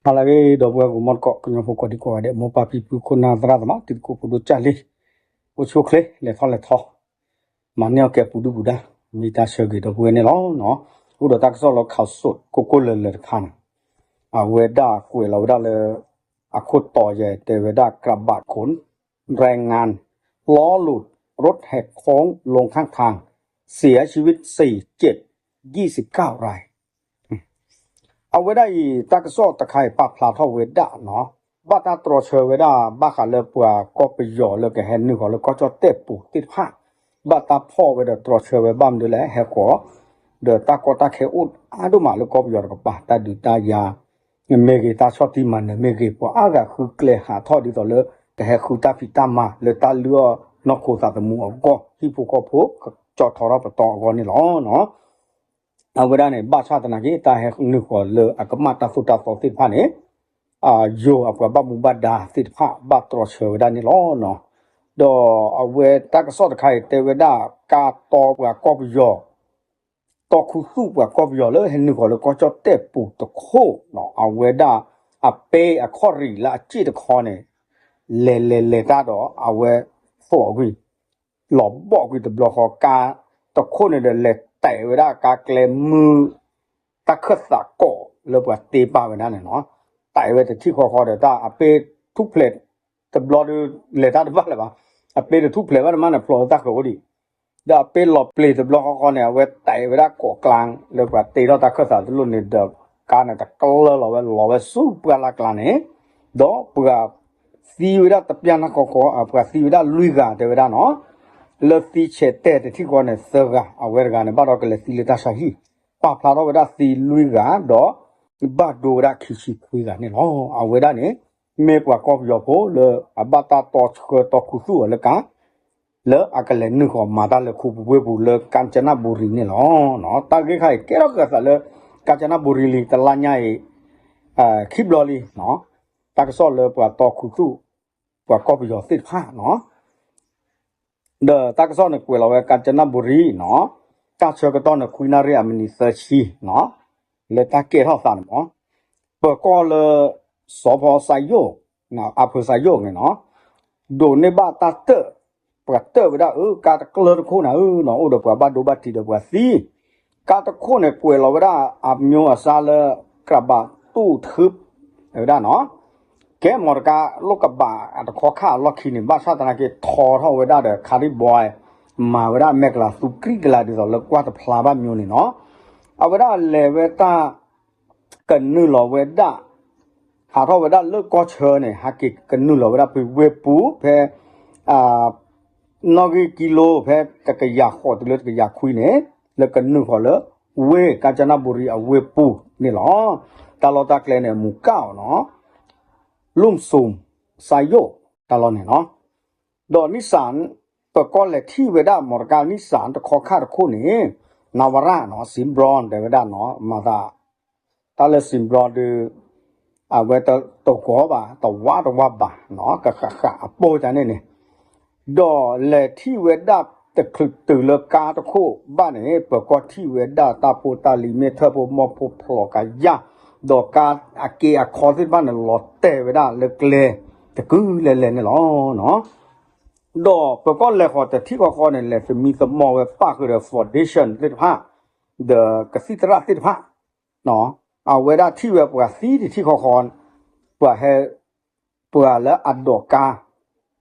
ဟါလၢအဂ့ၤ ဒီပုၢ်ဝဲၢ်ကီၢ်မီၢ်တကိး ကညီဖိကိးဒံကိးဂၤဒဲး မိၢ်ပၢ်ဖံဖု ခိၣ်နၢ်သရၣ်သမါ တံၤသကိးဖိဒိၣ်ကၢ်လံ, အိၣ်ဆူၣ်အိၣ်ချ့ လဲၤထီၣ်လဲၤထီ, မၤန့ၢ်အီၣ်ကဲပူၤဒုၣ်ပူၤဒါ, မ့ၢ်တၢ်ဆၢဂ့ၤဒီပုၢ်ဝဲၢ်န့ၣ်လီၤ. အိၣ်ဒီးတၢ်ကစီၣ်လၢ ข่าวสด ကိၢ်ကိၢ်လၢၤလၢၤတခါန့ၣ်, အဝဲဒၣ်ကွဲးလီၤဝဲဒၣ်လၢ အခိၣ်တီယဲၢ်တဲဝဲဒၣ် กระบะขนแรงงาน ล้อหลุด รถแหกโค้งลงข้างทาง เสียชีวิตสี่ เจ็บ ยี่สิบเก้าราย အဝဲဒၣ်အံၤ တၢ်ကစီၣ်တခါအံၤ ပာ်ဖျါထီၣ်ဝဲဒၣ်နီၤ, ဘၣ်တၢ်တြီဆၢဝဲဒၣ် ဘၣ်ဃးလၢပှၤကီၢ်ပယီၤလၢကဟဲနုာ်ဃီၤလၢကီၢ်ကၠီၣ်တဲၣ်ပူၤသ့ၣ်တဖၣ်, ဘၣ်တၢ်ဖီၣ်ဝဲဒီးတြီဆၢဝဲဘၣ်မနုၤလဲၣ် ဟဲဃီၤ ဒီးတၢ်ကီတၢ်ခဲအိၣ်အါဒိၣ်မးလၢကီၢ်ပယီၤတကပၤ တၢ်ဒုးတၢ်ယၤ မ့ၢ်ဂ့ၤ တၢ်ဆီၣ်တံၢ်မၤနၢၤမ့ၢ်ဂ့ၤ ပှၤအါဂၤဃုကျဲဟးထီၣ်ဒ်သိးလၢ ကဟဲဃုတၢ်ဖံးတၢ်မၤလၢတၢ်လုၢ်အီၣ်နီၢ်ခိသးသမူအဂီၢ် ဟံၣ်ဖိဃီဖိ ကၠီထီထီၣ်ပတီၢ်အဂီၢ်န့ၣ်လီၤ. အဝဲဒၣ်န့ၣ် ဘၣ်ဆၣ်သနာ်က့ တၢ်ဟဲနုာ်ဃီၤလၢအကမၣ်တၢ်သိၣ်တၢ်သီသ့ၣ်တဖၣ်န့ၣ် ယိၤအပှၤဘၣ်မူဘၣ်ဒါသ့ၣ်တဖၣ် ဘၣ်တြီဆၢဝဲဒၣ်န့ၣ်လီၤ. ဒီးအဝဲတၢ်ကစီၣ်တခါအံၤတဲဝဲဒၣ် ကါတီပှၤကီၢ်ပယီၤ တီၢ်ခူသူၣ်ပှၤကီၢ်ပယီၤလၢဟဲနုာ်ဃီၤလၢကီၢ်ကၠီၣ်တဲၣ်ပူၤတခိၣ် အဝဲဒၣ် အပဲအခီၣ်ရံၣ်လၢအစ့ၣ်တခီန့ၣ် လဲၤလဲၤလဲၤတၢ်ဒီးအဝဲ ဖျိးကွံာ် လီၤဘီၣ်ကွံာ်တဘျီဃီ ကါတခိၣ်န့ၣ်ဒီး လဲၤတဲာ်ဝဲဒၣ်ကါကျဲမုၢ် တၢ်ခၢၣ်သးကိးလၢပှၤတ့ပာ်ဝဲဒၣ်န့ၣ်နီၤ, တဲာ်ဝဲတထံၣ်ဃီဃီဒီး တၢ်အပဲထူၣ်ဖျဲးတဘျီဒီး လဲၤတၢ်တဘၣ်လၢၤဘၣ်, အပဲတထူၣ်ဖျဲးဘၣ်တမးန့ၣ် ဖျိးလၢတၢ်ဃၢၤအိၣ်ဒံး, ဒီးအပဲလီၤပျံၤတဘျီဃီဃီန့ၣ် အဝဲတဲာ်ဝဲဒၣ်ကိးကျါ လၢပှၤတ့ထီၣ်တၢ်ခၢၣ်သးတလိၣ်န့ၣ်ဒီး ကါန့ၣ်တကျၢလီၤဝဲ လီၤဝဲဆူပှၢ်လၢ်ကျါန့ၣ်, ဒီးပှၤသံဝဲဒၣ်တပျၢ်နၢ်ကီကီ ပှၤသံဝဲဒၣ်လွံၢ်ဂၤတဲဝဲဒၣ်နီၤ, လၢသံဆဲးတဲာ်တထံၣ်ဃီန့ၣ် သၢဂၤ အဝဲတဂၤန့ၣ် ဘၣ်ဒီးကလဲၤသံလၢတၢ်ဆါဟံၣ်, ပာ်ဖျါထီၣ်ဝဲဒၣ်သံလွံၢ်ဂၤ ဒီးဘၣ်ဒိဝဲဒၣ်ခံဆံခွံဂၤန့ၣ်လီၤ. အဝဲဒၣ်န့ၣ် မ့ၢ်ပှၤကီၢ်ပယီၤဖိလၢအဘၣ်တၢ်တီဆှၢတီၢ်ခူသူၣ်အီၤလၢကါ လၢအကလဲၤနုာ်ဃီၤမၤတၢ်လၢခူပူၤဝ့ၢ်ပူၤလၢ ကၣ်ကၠနဘူရံၤန့ၣ်လီၤ. တၢ်ဂ့ၢ်ခါအံၤ ကဲထီၣ်က့ၤအသးလၢ ကၣ်ကၠနဘူရံၤလံ တလါညါအံၤ ခံဘျီလံ, တၢ်ကစီၣ်လၢပှၤတီၢ်ခူသူၣ် ပှၤကီၢ်ပယီၤသ့ၣ်တဖၣ်နီၤ ဒီးတၢ်ကစီၣ်န့ၣ်ကွဲးလီၤဝဲ ကၣ်ကၠနဘူရံၤနီၤ, တၢ်ဆၢကတီၢ်န့ၣ် ခွံနၣ်ရံၣ်အမံးနံးသၢဆံနီၤ, လၢတၢ်ကဲထီၣ်သးန့ၣ်မး, ပၢၤကီၢ်လၢ စီၤဖီစၢ်ယိၣ်, အဖၢစၢ်ယိၣ်န့ၣ်နီၤ, ဒိးန့ၢ်ဘၣ်တၢ်တၢၣ်, ပှၤတၢၣ်ဝဲဒၣ်အၢ ကါတကျၢတခိၣ်န့ၣ်ဧၢနီၤ, အိၣ်ဒီးပှၤဘၣ်ဒိဘၣ်ထံးဒီးပှၤသံ ကါတခိၣ်န့ၣ် ကွဲးလီၤဝဲဒၣ် အမျိုးအစားလၢ กระบะตู้ทึบ ဝဲဒၣ်နီၤ, ကဲ မော်တော်ကား လိၣ်ကဘၣ်အတခီခါအလီၢ်ခံန့ၣ် ဘၣ်ဆၣ်သနာ်က့ ထီထီၣ်ဝဲဒၣ်ဒီး ခါရံၣ်ဘွဲ မၤဝဲဒၣ်မဲာ်ကလၤသူကြံၢ်ကလၤဒ်သိးလၢကွၢ်တဖျါဘၣ်မျိုးန့ၣ်နီၤ, အဝဲဒၣ်လဲၤဝဲတၢ် ကနုာ်လီၤဝဲဒၣ် ဟးထီၣ်ဝဲဒၣ်လၢကီၢ်ဆၢန့ၣ် ဟဲက့ၤကနုာ်လီၤဝဲဒၣ်ဖဲဝ့ၢ်ပူၤ ဖဲ နီၣ်ဂံၢ်ကံလိ ဖဲတကယၤဃိးတုၤလၢတကယၤခွံန့ၣ် လၢကနုာ်ဃီၤလၢ ဝ့ၢ်ကၣ်ကၠနဘူရံၤအဝ့ၢ်ပူၤန့ၣ်လီၤ. တၢ်လီၢ်တၢ်ကျဲန့ၣ် မူကၣ်အီၤနီၤ လူမ်စုမ် စၢ်ယိၣ် တၢ်လီၢ်န့ၣ်နီၤ, ဒီး Nissan ပၢၤကီၢ်လဲၤထံၣ်ဝဲဒၣ် မော်တော်ကား Nissan တခီခါတခိၣ်န့ၣ် နဝရနီၤ စံဘျီတဲဝဲဒၣ်နီၤ မၤသး တၢ်လၢစံဘျီဒုး အဝဲတဂီၤဘၣ် တဝါတဝါဘၣ်နီၤ ကဃးဃးအပိၢ်တၢ်န့ၣ်န့ၣ် ဒီးလဲၤထံၣ်ဝဲဒၣ်တချုးတုၤလၢကါတခိၣ်ဘၣ်န့ၣ် ပၢၤကီၢ်ထံၣ်ဝဲဒၣ်တၢ်ဖိတၢ်လံၤမ့ၢ်ထၢၣ်ဖိမီၢ်ဖိဖျိးကယၢ် ဒီးကါအက့အခီသ့ၣ်တဖၣ်န့ၣ် လီၤတဲာ်ဝဲဒၣ်လၢကျဲတကုလဲၤလဲၤန့ၣ်လီၤ. ဒီးပၢၤကီၢ်လဲၤဃီၤတထံၣ်ဃီဃီန့ၣ် လဲၤသမံသမိးဝဲပၣ်ဃုာ်ဒီး foundation သ့ၣ်တဖၣ် ဒီးကသံၣ်သရၣ်သ့ၣ်တဖၣ် အဝဲဒၣ်ထံၣ်ဝဲပှၤသံတထံၣ်ဃီဃီ ပှၤဟဲ ပှၤလၢအဒိးကါ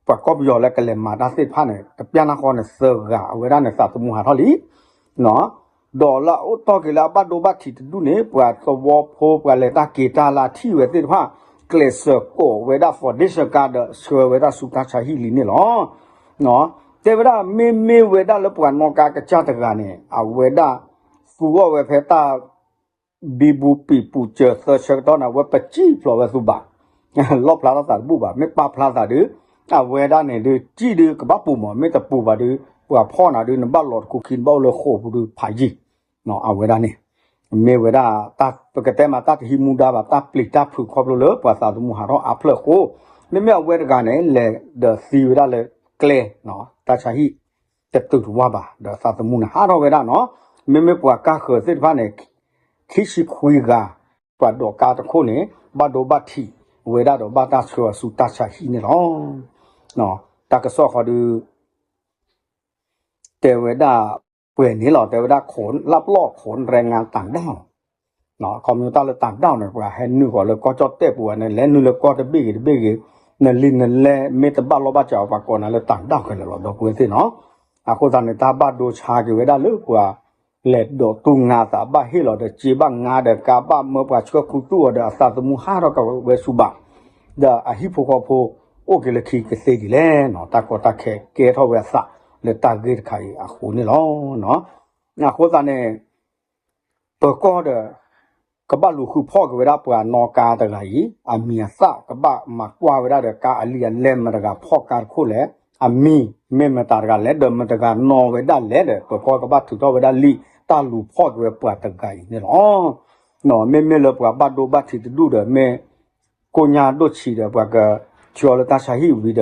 ပှၤကီၢ်ပယီၤလၢကလဲၤမၤတၢ်သ့ၣ်တဖၣ်န့ၣ် တပျၢ်နၢ်ဃီန့ၣ် သၢဂၤ အဝဲဒၣ်န့ၣ် သးသမူဟးထီၣ်လံ ဒီးလၢအအိၣ်တီၢ်က့ၤလၢအဘၣ်ဒိဘၣ်ထံးတဒူၣ်န့ၣ် ပှၤသဝီဖိ ပှၤလဲၤတၢ်က့ၤတၢ်လၢအထံၣ်ဝဲသ့ၣ်တဖၣ် ကျဲးစၢးကိးဝဲဒၣ် foundation ကါဒီးဆှၢဝဲဒၣ်ဆူတၢ်ဆါဟံၣ်လံန့ၣ်လီၤ. တဲဝဲဒၣ်မ့မ့ၢ်ဝဲဒၣ်လၢပှၤနီၣ်ကါကစၢ်တဂၤန့ၣ် အဝဲဒၣ် သူအီၣ်ဝဲဖဲတၢ် ဘံဘူပံာ်ပူၤစၢၤသၢဆၢကတီၢ်န့ၣ် အဝဲပစံၣ်ဖျိးဝဲသူဘၣ် လီၣ်ဖျါထီၣ်သးတဘူၣ်ဘၣ် မ့ၢ်ပာ်ဖျါသးဒုး အဝဲဒၣ်န့ၣ်ဒုး စံၣ်ဒုးကဘၣ်ပူၤမး မ့ၢ်တပူၤဘၣ်ဒုး ပှၤဖီၣ်နၤဒုး နဘၣ်လီၤတခူခံ နဘၣ်အိၣ်လၢဃိာ်ပူၤဒုး ဖးယံာ် အဝဲဒၣ်န့ၣ် မ့ၢ်ဝဲဒၣ် ပကတဲမးတၢ်တဟံးမူဒါဘၣ် တၢ်ပျံၤတၢ်ဖုးခီဖျိလၢ ပှၤသးသမူဟးထီၣ်အါဖျၢၣ်အဃိ မ့မ့ၢ်အဝဲတဂၤန့ၣ် လဲၤဒီးသံဝဲဒၣ်လၢကျဲ တၢ်ဆါဟံၣ် တတုၤတဝၢ်ဘၣ် ဒီးသးသမူန့ၣ်ဟးထီၣ်ဝဲဒၣ်နီၤ မ့မ့ၢ်ပှၤကါဃၢၤသ့ၣ်တဖၣ်န့ၣ် ခံဆံခွံဂၤ ပှၤဒိးကါတခိၣ်န့ၣ် ဘၣ်ဒိဘၣ်ထံးဝဲဒၣ်ဒီးဘၣ်တၢ်ဆှၢအီၤဆူတၢ်ဆါဟံၣ်န့ၣ်လီၤ. တၢ်ကစီၣ်ဃီဒု တဲဝဲဒၣ်ပှဲၤန့ၣ်လီၤ. တဲဝဲဒၣ် လၢပလီၢ်ခိး แรงงานต่างด้าว ခီမီတၢ်လၢ ต่างด้าว န့ၣ် ပှၤဟဲနုာ်ဃီၤလၢကီၢ်ကၠီၣ်တဲၣ်ပူၤန့ၣ် လဲၤနုာ်လၢကီၢ်တဘ့ၣ်ဂ့ၤတဘ့ၣ်ဂ့ၤ နလံနလဲမ့ၢ်တဘၣ်လီၢ်ဘၣ်စးအီၤ ပှၤကိးနၤလၢ ต่างด้าว ခဲလၢာ်လီၤ ဒီပုၢ်ဝဲၢ်သ့ၣ်နီၤ. အဃိသတးန့ၣ် တၢ်ဘၣ်ဒိဆါက့ၤဝဲဒၣ်လၢပှၤ လဲၤဒိးတူၢ်ငါအသး ဘၣ်ဟ့ၣ်လီၤဒီးစ့ဘၣ်ငါဒီး ကါဘၣ်မၢပှၤဆှၢခူသူၣ်အီၤဒီး အသးသမူဟးထီၣ်ကဝဲဆူဘၣ် ဒီးအဟံၣ်ဖိဃီဖိ အိၣ်က့ၤလၢခံကသ့ဒ်လဲၣ်နီၤ. တၢ်ကီတၢ်ခဲကဲထီၣ်ဝဲအသး လၢတၢ်ဂ့ၢ်တခါအံၤအဃိန့ၣ်လီၤ. အဃိသတးန့ၣ် ပၢၤကီၢ်ဒီး ကဘၣ်လူၤဃုဖီၣ်က့ၤဝဲဒၣ်ပှၤနီၣ်ကါတဂၤအံၤ အမံၤအသၣ် ကဘၣ်မၤကွၢ်ဝဲဒၣ်ဒီး ကါအလံာ်အလဲၢ် မတၤတဂၤဖီၣ်ကါတခိၣ်လဲၣ်, အမံၤမ့ၢ်မတၤတဂၤလဲၣ် ဒီးမတၤတဂၤနီၣ်ဝဲဒၣ်လဲၣ်ဒီး ပၢၤကီၢ်ကဘၣ်ထုးထီၣ်ဝဲဒၣ်လံာ်တၢ်လူၤဖီၣ်က့ၤဝဲပှၤတဂၤအံၤန့ၣ်လီၤ. မ့မ့ၢ်လၢပှၤဘၣ်ဒိဘၣ်ထံးတဒူၣ်ဒီး မ့ၢ်ကိညါဒိၣ်ဆံးဒီး ပှၤကဆှၢအီၤလၢတၢ်ဆါဟံၣ်ဝံၤဒီး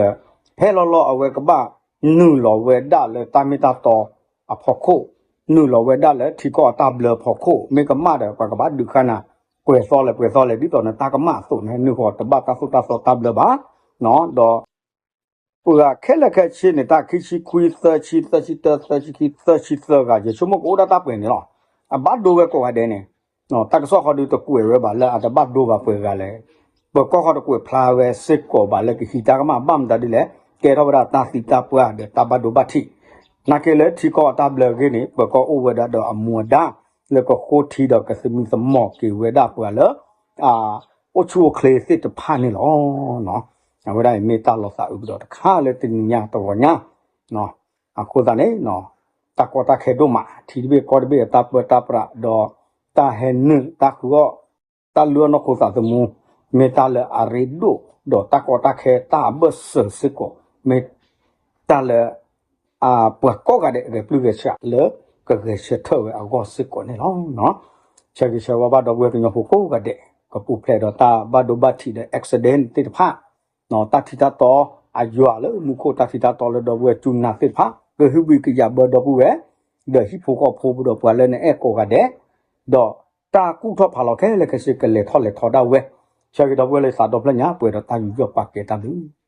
ဖဲလီၤလီၤအဝဲကဘၣ် နုာ်လီၤဝဲဒၣ်လၢတၢ်မ့ၢ်တၢ်တီအဖီခိၣ်, နုာ်လီၤဝဲဒၣ်လၢထံကီၢ်အတၢ်ဘျၢအဖီခိၣ်, မ့ၢ်ကမၣ်ဒီး ပှၤကဘၣ်ဒုးဃာ်နၤ ပှဲၤသီလဲၣ် ပှဲၤသီလဲၣ် ဒ်သိးနတၢ်ကမၣ်အသိးန့ၣ် နုာ်ဃီၤတဘၣ်တၢ်သိၣ်တၢ်သီတၢ်ဘျၢဘၣ်, ဒီး ပှၤခဲလၢာ်ခဲဆ့န့ၣ် တၢ်ခံဆံခွံ သၢဆံ သၢဆံတၢ သၢဆံခံ သၢဆံသၢဂၤ ယဆိကမိၣ်ကအိၣ်ဒၣ်တၢ်ပှဲၤန့ၣ်လီၤ. အဘၣ်ဒိဝဲကိးဂၤဒဲးန့ၣ် တၢ်ကစီၣ်ဃီဒုးတကွဲးဝဲဘၣ်လၢအတဘၣ်ဒိဘၣ်ပှဲၤဂၤလဲၣ်. ပၢၤကီၢ်ဃီတကွဲးဖျါဝဲစ့ၢ်ကီးဘၣ်လၢကဟံးတၢ်ကမၣ် ဘၣ်မတၤဒ်လဲၣ် ကဲထီၣ်ဝဲဒၣ်တၢ်သံတၢ်ပှၢ်ဒီးတၢ်ဘၣ်ဒိဘၣ်ထံး, နာ်က့လၢထံကီၢ်အတၢ်ဘျၢအဂ့ၢ်န့ၣ် ပၢၤကီၢ်အိၣ်ဝဲဒၣ်ဒီးအမူအဒါ လၢကဃိထံဒီးကသမံသမိးက့ၤဝဲဒၣ်ပှၤလၢ အိၣ်ဆူၣ်အိၣ်ချ့သ့ၣ်တဖၣ်န့ၣ်လီၤ. အဝဲဒၣ်အံၤမ့ၢ်တၢ်လီၤသးအုးကဒီးတခါလၢတနံၤညါတဂီၤညါ, အဃိသတးန့ၣ် တၢ်ကီတၢ်ခဲဒိၣ်မး ထံတဘ့ၣ်ကီၢ်တဘ့ၣ်အတၢ်ပၢတၢ်ပြးဒီး တၢ်ဟဲနုာ်တၢ်ဃုအီၣ် တၢ်လုၢ်အီၣ်နီၢ်ခိသးသမူ မ့ၢ်တၢ်လၢအရ့ဒိၣ် ဒီးတၢ်ကီတၢ်ခဲတၢ်အဘၢၣ်စၢၤစ့ၢ်ကီး မ့ၢ်တၢ်လၢ ပှၤကိးဂၤဒဲးအဂဲၤပျုၢ်ဂဲၤဆှးလၢကဂဲၤဆၢထၢၣ်ဝဲအဂီၢ်စ့ၢ်ကီးန့ၣ်လီၤ. ဆၢဂ့ၤဆၢဝါဘၣ်ဒီပုၢ်ဝဲၢ်ကညီဖိကိးဂၤဒဲး ကပူၤဖျဲးဒီးတၢ်ဘၣ်ဒိဘၣ်ထံးဒီး accident သ့ၣ်တဖၣ် တၢ်ထံတၢ်တီအယွၤလၢမူခိၣ် တၢ်ထံတၢ်တီလၢဒီပုၢ်ဝဲၢ်စူၢ်နာ်သ့ၣ်တဖၣ် ကဟုဘံၣ်ကယာ်ဘၢဒီပုၢ်ဝဲၢ် ဒီးဟံၣ်ဖိဃီဖိဒီးပှၤလၢနအဲၣ်ကိးဂၤဒဲး ဒီးတၢ်ကူၣ်ထီၣ်ဖးလီၤခဲလၢာ်ခဲဆ့ကလဲၤထီၣ်လဲၤထီဒါဝဲ ဆၢဂ့ၤဒီပုၢ်ဝဲၢ်လၢသးဒီဖျၢၣ်ညါ ပှဲၤဒီးတၢ်ယူးယီၣ်ပာ်ကဲတၢ်ဘျုး